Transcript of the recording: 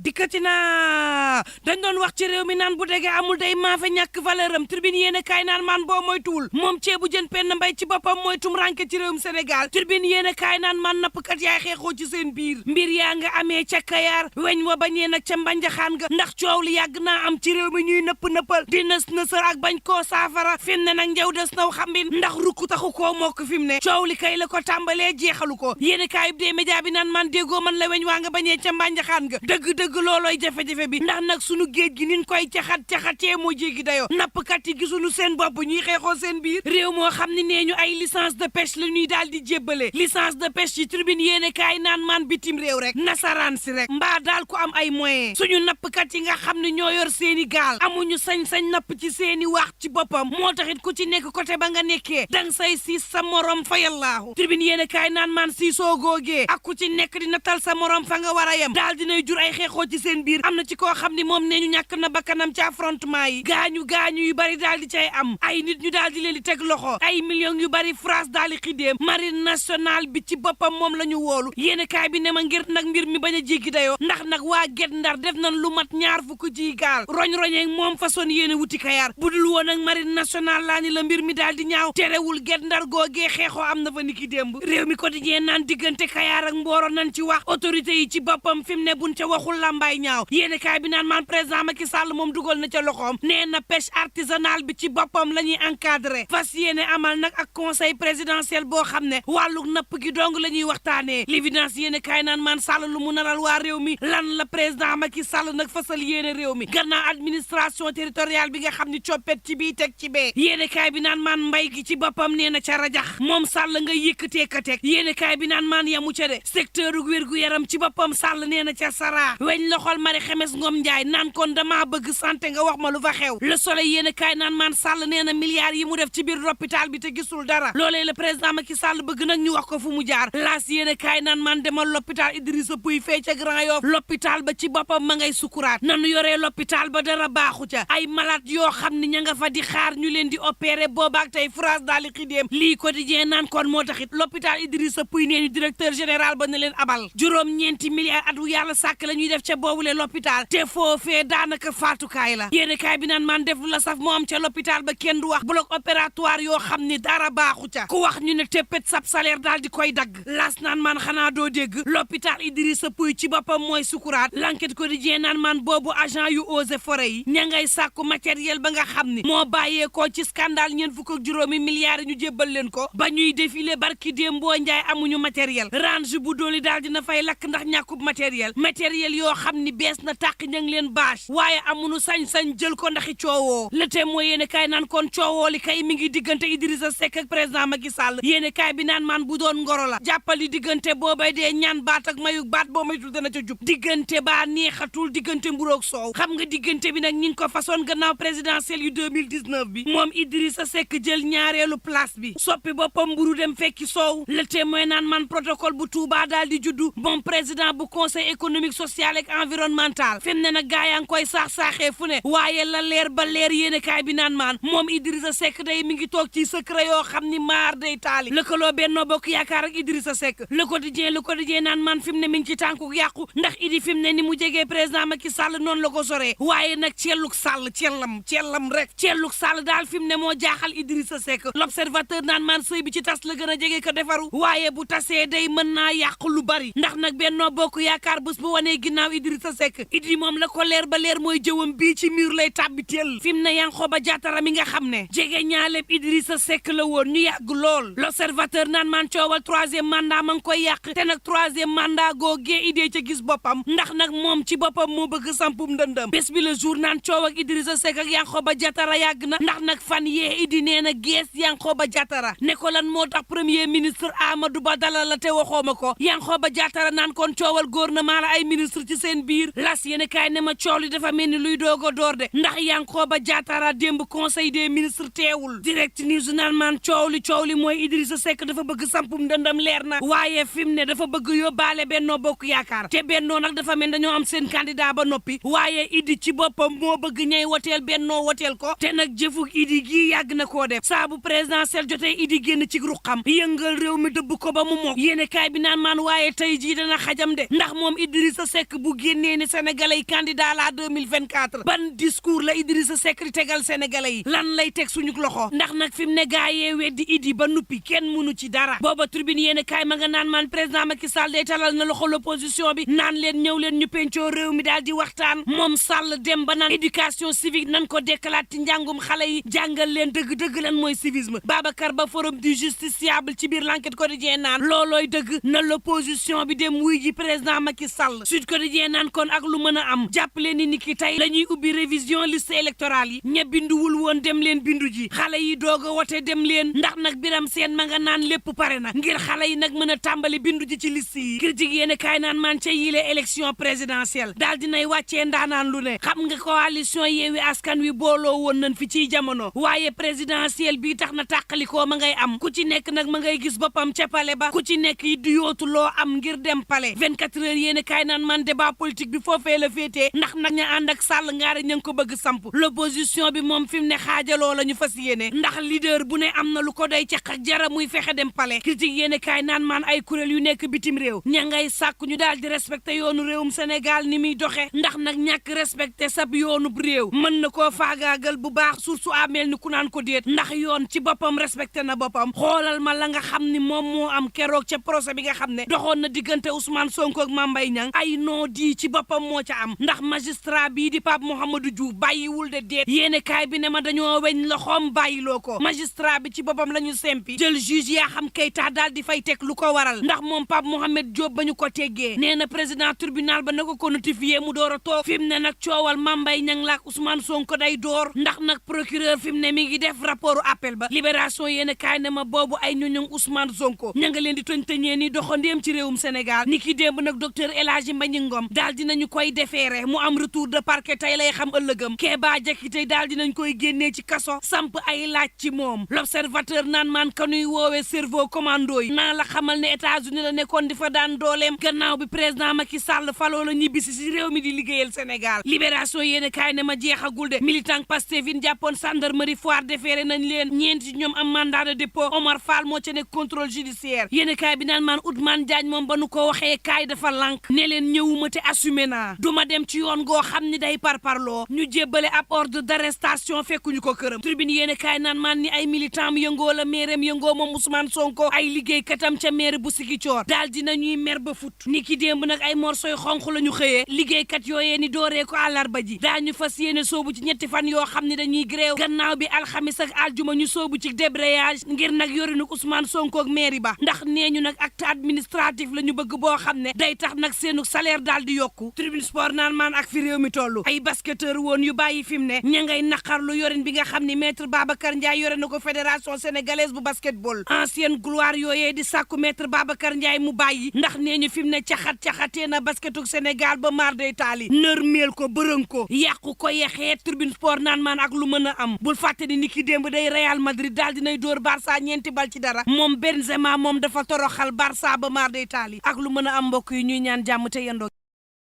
dikkati naa dañ doon wax ci réew mi naan bu dege amul day maafe ñàkk valeur am Tribune yéene kaay naan man boo moytuwul moom ceebu jën penn mbay ci boppam mooy tum ranke ci réewum Sénégal Tribune yéene kaay naan man nappkat yaay xeexoo ci seen biir mbir yaa nga amee ca Kayaar weñ wa bañee nag ca Mbanjaxaan nga ndax coow li yàgg naa am ci réew mi ñuy nëppal di nësër ak bañ koo saafara fi mu ne nag njaw des naw xambin ndax rukku taxu koo mokk fi mu ne coow li kay la ko tàmbalee jeexalu ko yéene kaay bi dee média bi naan man déggoo man la weñ waa nga bañee ca Mbanjaxaan nga dëgg loolooy jafe-jafe bi ndax nag sunu géej gi niñ koy caxatee moo jéggi dayoo nappkat yi gisuñu seen bopp ñuy xeexoo seen biir réew moo xam ne nee ñu ay licence de pêche la ñuy daal di jébbale licence de pêche yi Tribune yéene kaay naan man bitim réew rek nasaraan si rek mbaa daal ko am ay moyens suñu nappkat yi nga xam ne ñoo yor seeni gaal amuñu sañ-sañ napp ci seeni wax ci boppam moo taxit ku ci nekk côté ba nga nekkee dang say siis sa morom fa yallaahu Tribune yéene kaay naan man siisoo googee ak ku ci nekk di natal sa morom fa nga war a yem daal dinay jur ay xeexoo ci seen biir am na ci koo xam ni moom nee ñu ñàkk na bakkanam ci affrontement yi gaañu yu bari daal di cay am ay nit ñu daal di leen di teg loxo ay millions yu bari France daal di xidéem marine nationale bi ci boppam moom la ñu woolu yéene kaay bi ne ma ngir nag mbir mi bañ a jéggi dayoo ndax nag waa Guet Ndar def nañ lu mat 20 ci gaal roñ-roñeeg moom façon yéene wuti Kayaar bu dul woon ak marine nationale laa ni la mbir mi daal di ñaaw terewul Guet Ndar googee xeexoo am na fa niki démb réew mi quotidien naan diggante Kayaar ak Mboro nañ ci wax autorité yi ci boppam fi mu ne buñ ca waxul làmbaay ñaaw yéene kaay bi naan man président Macky Sall moom dugal na ca loxoom nee na pêche artisanale bi ci boppam la ñuy encadré fas yéene amal nag ak conseil présidentiel boo xam ne wàllu napp gi dong la ñuy waxtaanee l'évidence yéene kaay naan man Sall lu mu naral waa réew mi lan la président Macky Sall nag fasal yéene réew mi gannaaw administration territoriale bi nga xam ni coppet ci bii teg ci bee yéene kaay bi naan man mbay gi ci boppam nee na ca rajax moom Sall nga yëkkatee ka teg yéene kaay bi naan man yamu ca de secteur wér-gu-yaram ci boppam Sall nee na ca saraa weñ loxol mari xemes Ngom Njaay naan kon damaa bëgg santé nga wax ma lu fa xew le soleil yéene kaay naan man Sall nee na milliards yi mu def ci biir l'hôpital bi te gisul dara loolee le président Macky Sall bëgg nag ñu wax ko fu mu jaar laas yéene kaay naan man demal l'hôpital Idrissa Pouye fee ca Grand Yoff l'hôpital ba ci boppam ma ngay sukuraat nanu yoree l'hôpital ba dara baaxu ca ay malade yoo xam ne ña nga fa di xaar ñu leen di opérer boobaak tey France daal di xidéem lii quotidien naan kon moo taxit l'hôpital Idrissa Pouye nee ñu directeur général ba ne leen abal juróom-ñeenti milliards at wu yàlla sàkk la ñuy def ca boobule l'hôpital te foofee daanaka faatukaay la yéene kaay bi naan man def lu la saf moo am ca l'hôpital ba kenn du wax bloc opératoire yoo xam ni dara baaxu ca ku wax ñu ne téppét sab salaire daal di koy dagg las naan man xanaa doo dégg l'hôpital Idrissa Pouye ci boppam mooy sukuraat l'enquête quotidien naan man boobu agent yu eaux et forêts yi ña ngay sàkku matériel ba nga xam ni moo bàyyeekoo ci scandale ñeen fukk ak juróomi milliards yi ñu jébbal leen ko ba ñuy défilé barki démboo njaay amuñu matériel range bu dooli daal dina fay lakk ndax ñàkkub matériel yoo xam ni bees na tàq ña ngi leen bâche waaye amuñu sañ-sañ jël ko ndaxi coowoo le témoin yéene kaay naan kon coowoo li kay mi ngi diggante Idrissa Seck ak président Macky Sall yéene kaay bi naan man bu doon ngoro la jàppali diggante boobay dee ñaan baat ak mayuk baat boo maytul dana ca jub diggante baa neexatul diggante mburoog soow xam nga diggante bi nag ñi ngi ko façon gannaaw présidentielle yu 2019 bi moom Idrissa Seck jël ñaareelu place bi soppi boppam mburu dem fekki soow le témoin naan man protocole bu Touba daal di juddu moom président bu conseil économique social et environnemental fi mu ne nag gaa yaa ngi koy saax-saaxee fu ne waaye la leer ba leer yéene kaay bi naan maan moom Idrissa Seck day mi ngi toog ci secret yoo xam ni maar day taali lëkkaloo Benno Bokk Yaakaar ak Idrissa Seck le quotidien naan man fi mu ne mi ngi ci tànku yàqu ndax Idi fi mu ne ni mu jegee président Macky Sall noonu la ko soree waaye nag celluk Sall cellam rek celluk Sall daal fi mu ne moo jaaxal Idrissa Seck l'observateur naan man sëy bi ci tas la gën a jege ko defaru waaye bu tasee day mën naa yàq lu bari ndax nag Benno Bokk Yaakaar bés bu wanee ginnaaw Idrissa Seck Idi moom la ko leer ba leer mooy jëwam bii ci mur lay tàbbi teel fi mu ne Yankhoba Diattara mi nga xam ne jege ñaaleb Idrissa Seck la woon ñu yàgg lool l'observateur naan man coowal troisième mandat ma ngi koy yàq te nag troisième mandat googee idée ca gis boppam ndax nag moom ci boppam moo bëgg sampum ndëndëm bés bi le jour naan coow ak Idrissa Seck ak Yankhoba Diattara yàgg na ndax nag fan yee Idi nee na gees Yankhoba Diattara ne ko lan moo tax premier ministre Amadou Ba dalal la te waxooma ko Yankhoba Diattara naan kon coowal gouvernement la ay ministre ci seen biir las yéen kaay ne ma coow li dafa mel ni luy doog a door de ndax Yankhoba Diattara démb conseil des ministres teewul direct news naan man coow li mooy Idrissa Seck dafa bëgg sampum ndëndam leer na waaye fi mu ne dafa bëgg yóbbaale Benno Bokk Yaakaar te Benno nag dafa mel dañoo am seen candidat ba noppi waaye Idi ci boppam moo bëgg ñay woteel Benno woteel ko te nag jëfuk Idi gii yàgg na koo def saa bu présidentiel jotee Idi génn ci ruqam yëngal réew mi dëbb ko ba mu mokk yéene kaay bi naan maan waaye tey jii dana xajam de ndax moom Idrissa Seck bu mu génnee ne sénégalais yi candidat la 2024 ban discours la Idrissa Seck di tegal sénégalais yi lan lay teg suñu loxo ndax nag fi mu ne gaayee weddi Idi ba nuppi kenn mënu ci dara booba tribune yéen kaay ma nga naan man président Macky Sall day talal na loxo l'opposition bi naan leen ñëw leen ñu pencoo réew mi daal di waxtaan moom Sall dem ba naan éducation civique nan ko dekkalaat ci njàngum xale yi jàngal leen dëgg-dëgg lan mooy civisme Babacar Ba forum du justiciable ci biir l'enquête quotidien naan loolooy dëgg na l'opposition bi dem wuy ji président Macky Sall Sud Quotidien naan kon ak lu mën a am jàppale ni ki tey la ñuy ubbi révision liste électorale yi ña binduwul woon dem leen bindu ji xale yi doog a wote dem leen ndax nag Biram Seen ma nga naan lépp pare na ngir xale yi nag mën a tàmbali bindu ji ci liste yi critique yéen kaay naan man ca yile élection présidentielle daal dinay wàccee ndaanaan lu ne xam nga coalition Yewwi Askan Wi booloo woon nañ fi ciy jamono waaye présidentielle bi tax na tàqalikoo ma ngay am ku ci nekk nag ma ngay gis boppam ca pale ba ku ci nekk yi du yootu loo am ngir dem pale 24 heures yéen kaay naan man débat politique bi foofee la féetee ndax nag ña ànd ak Sall ngaari ña ngi ko bëgg samp l'opposition bi moom fi mu ne xaajaloo la ñu fas yéene ndax leader bu ne am na lu ko doy caq ak jara muy fexe dem pale critique yéen kaay naan man ay kuréel yu nekk bitim réew ña ngay sàkku ñu daal di respecté yoonu réewum Sénégal ni muy doxe ndax nag ñàkk respecté sab yoonub réew mën na koo faagaagal bu baax suuf su ameel ni ku naan ko déet ndax yoon ci boppam respecté na boppam xoolal ma la nga xam ni moom moo am keroog ca procès bi nga xam ne doxoon na diggante Ousmane Sonko ak Mame Mbaye Niang ay noo di ci boppam moo ca am ndax magistrat bii di Pape Mouhamadou Diouf bàyyiwul de déet yéene kaay bi ne ma dañoo weñ loxoom bàyyiloo ko magistrat bi ci boppam la ñu sempi jël juge yaa xam Keita daal di fay teg lu ko waral ndax moom Pape Mohamed Diop ba ñu ko teggee nee na président tribunal ba na ko notifié mu door a toog fi mu ne nag coowal Mame Mbaye Niang laak Ousmane Sonko day door ndax nag procureur fi mu ne mi ngi def rapport appel ba libération yéene kaay ne ma boobu ay ñoñom Ousmane Sonko ña nga leen di tëñ-tëñee ni doxandéem ci réewum Sénégal ni ki démb nag docteur El Hadji Mbagnick Ngom daal dinañu koy defeere mu am retour de parquet tey lay xam ëllëgam Kéba Diakité daal dinañ koy génnee ci kaso samp ay laaj ci moom l'observateur naan maan kanuy woowee cerveau commando yi naa la xamal ne États-Unis la nekkoon di fa daan dooleem gannaaw bi président Macky Sall faloo la ñibbisi si réew mi di liggéeyal Sénégal libération yéene kaay ne ma jeexagul de militant Pastef yi jàppoon gendarmerie foire defeere nañ leen ñeenti ñoom am mandat de dépôt Omar Fall moo ca nekk contrôle judiciaire yéene kaay bi naan maan Ousmane Diagne moom ba nu ko waxee kaay dafa lànk ne leen ñëwuma te assumé naa duma dem ci yoon goo xam ni day parparloo ñu jébbale ab ordre d'arrestation fekkuñu ko këram tribune yéene kaay naan maan ni ay militant yëngoo la mairem yëngoo moom Ousmane Sonko ay liggéeykatam ca maire bu Ziguinchor daal dinañuy mer ba fut ni ki démb nag ay morsoy xonq la ñu xëyee liggéeykat yooyee ni dooree ko àllarba ji daañu fas yéene soobu ci ñetti fan yoo xam ne dañuy gréew gannaaw bi alxamis ak aljuma ñu soobu ci débrayage ngir nag yorinu Ousmane Sonko ak mairie ba ndax nee ñu nag acte administratif la ñu bëgg boo xam ne day tax nag seenu salaire daal di yokku tribune sport naan maan ak fi réew mi toll ay basketteur woon yu bàyyi fi mu ne ña ngay naqarlu yorin bi nga xam ne maître Babacar Ndiaye yore na ko fédération sénégalaise bu basketball ancienne gloire yooyee di sàkku maître Babacar Ndiaye mu bàyyi ndax nee ñu fi mu ne caxatee na basketuk Sénégal ba maar day taali nërmeel ko bërëng ko yàqu ko yexee tribune sport naan maan ak lu mën a am bul fàtte ni ki démb day Real Madrid daal dinay dóor Barça ñeenti bal ci dara moom Benzema moom dafa toroxal Barça ba maar day taali ak lu mën a am mbokk yi ñuy ñaan jàmm te yendoo